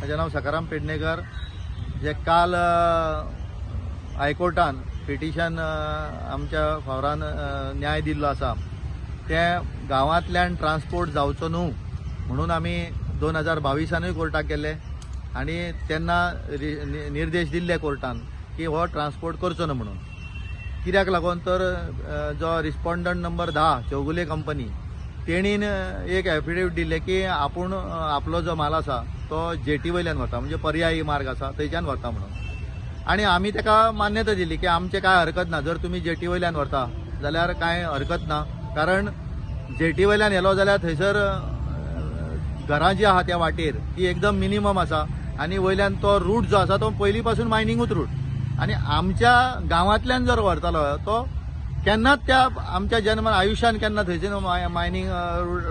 म्हजें नांव सखाराम पेडणेकर. जे काल हायकोर्टान पिटिशन आमच्या फावरान न्याय दिल्लो आसा, ते गांवांतल्यान ट्रान्सपोर्ट जावचो न्हू म्हणून आमी 2022 कोर्टाक गेले आनी तेन्ना निर्देश दिल्ले कोर्टान की हो ट्रान्सपोर्ट करचो न्हू म्हणून. कित्याक लागून तर जो रिस्पॉन्डंट नंबर 10 चौगुले कंपनी तेणीन एक एफिडेवीट दिल्लें की आपूण आपलो जो माल आसा तो जेटी वयल्यान व्हरता, म्हणजे पर्यायी मार्ग आसा थंयच्यान व्हरता म्हणून. आनी आमी ताका मान्यता दिली की आमचें कांय हरकत ना, जर तुमी जेटी वयल्यान व्हरता जाल्यार कांय हरकत ना, कारण जेटी वयल्यान येलो जाल्यार थंयसर घरां जी आहा त्या वाटेर ती एकदम मिनिमम आसा आनी वयल्यान तो रूट जो आसा तो पयलीं पासून मायनिंगूच रूट, आनी आमच्या गांवांतल्यान जर व्हरतालो तो केन्नाच त्या आमच्या जन्मान आयुश्यान केन्ना थंयच्यान मायनींग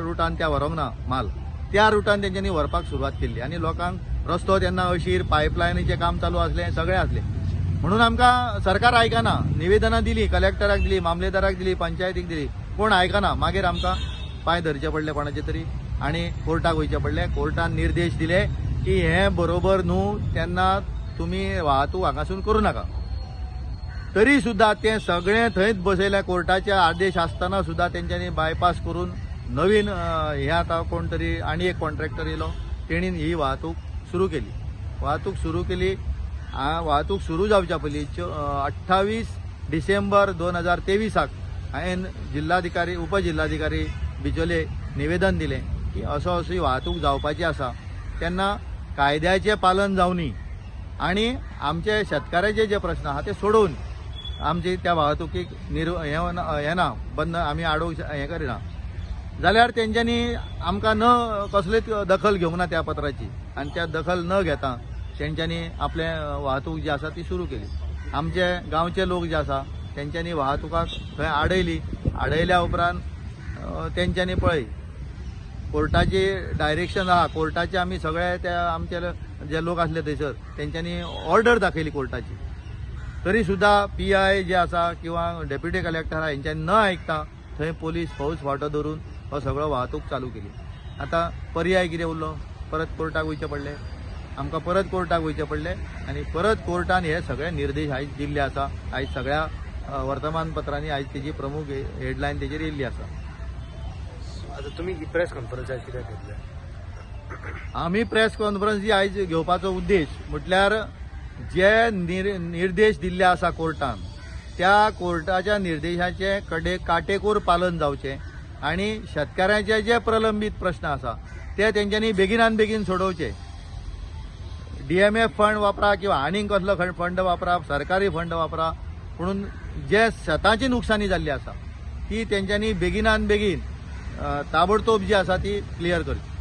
रुटान त्या व्हरूंक ना माल, त्या रुटान तेंच्यांनी व्हरपाक सुरवात केल्ली आनी लोकांक रस्तो तेन्ना अशीर पायपलायनीचें काम चालू आसलें, सगळें आसलें. म्हणून आमकां सरकार आयकना, निवेदनां दिली, कलेक्टराक दिली, मामलेदाराक दिली, पंचायतीक दिली, कोण आयकना. मागीर आमकां पांय धरचे पडले कोणाचे तरी आनी कोर्टाक वयचें पडलें. कोर्टान निर्देश दिले की हें बरोबर न्हू, तेन्ना तुमी वाहतूक हांगासून करूं नाका. तरी सुद्दां तें सगळें थंयच बसयलें. कोर्टाचे आदेश आसतना सुद्दां तेंच्यांनी बायपास करून नवीन हें आतां कोण तरी आनी एक कॉन्ट्रॅक्टर येयलो, तेणीन ही वाहतूक सुरू केली. वाहतूक सुरू केली. वाहतूक सुरू जावच्या पयलीं 28 डिसेंबर 2023 हांवें जिल्हाधिकारी उपजिल्हाधिकारी बिचोले निवेदन दिलें की असो असो वाहतूक जावपाची आसा, तेन्ना कायद्याचें पालन जावनी आनी आमचे शेतकाराचे जे प्रस्न आहा ते सोडोवन आमची त्या वाहतुकीक हें ना बंद आमी आडोवंक हें करिना जाल्यार तेंच्यांनी आमकां न कसलीच दखल घेवंक ना त्या पत्राची, आनी त्या दखल न घेता तेंच्यांनी आपलें वाहतूक जी आसा ती सुरू केली. आमचे गांवचे लोक जे आसा तेंच्यांनी वाहतुकाक थंय आडयली. आडयल्या उपरांत तेंच्यांनी पळय कोर्टाची डायरेक्शन आहा, कोर्टाचे आमी सगळे त्या आमचे जे लोक आसले थंयसर तेंच्यांनी ऑर्डर दाखयली कोर्टाची, तरी सुद्दां PI जे आसा किंवा डेप्युटी कलेक्टर आहा हेंच्यांनी न आयकता थंय पोलीस फौज फाटो धरून हो सगळो वाहतूक चालू केली. आतां पर्याय कितें उरलो, परत कोर्टाक वयचें पडलें आमकां, परत कोर्टाक वयचें पडलें आनी परत कोर्टान हे सगळे निर्देश आयज दिल्ले आसा. आयज सगळ्या वर्तमानपत्रांनी आयज तेजी प्रमुख हेडलायन तेजेर येयल्ली आसा. आतां तुमी प्रेस कॉन्फरन्स आयज कित्याक घेतल्या? आमी प्रेस कॉन्फरन्स ही आयज घेवपाचो उद्देश म्हटल्यार जे निर्देश दिल्ले आसा कोर्टान त्या कोर्टाच्या निर्देशाचे कडे काटेकोर पालन जावचें आनी शेतकारांचे जे प्रलंबीत प्रश्न आसा ते तेंच्यांनी बेगिनान बेगीन सोडोवचे. DMF fund वापरा किंवा आनीक कसलो फंड वापरा, सरकारी फंड वापरा, पुणून जे शेताची नुकसानी जाल्ली आसा ती तेंच्यांनी बेगिनान बेगीन ताबडतोब जी आसा ती क्लियर करची.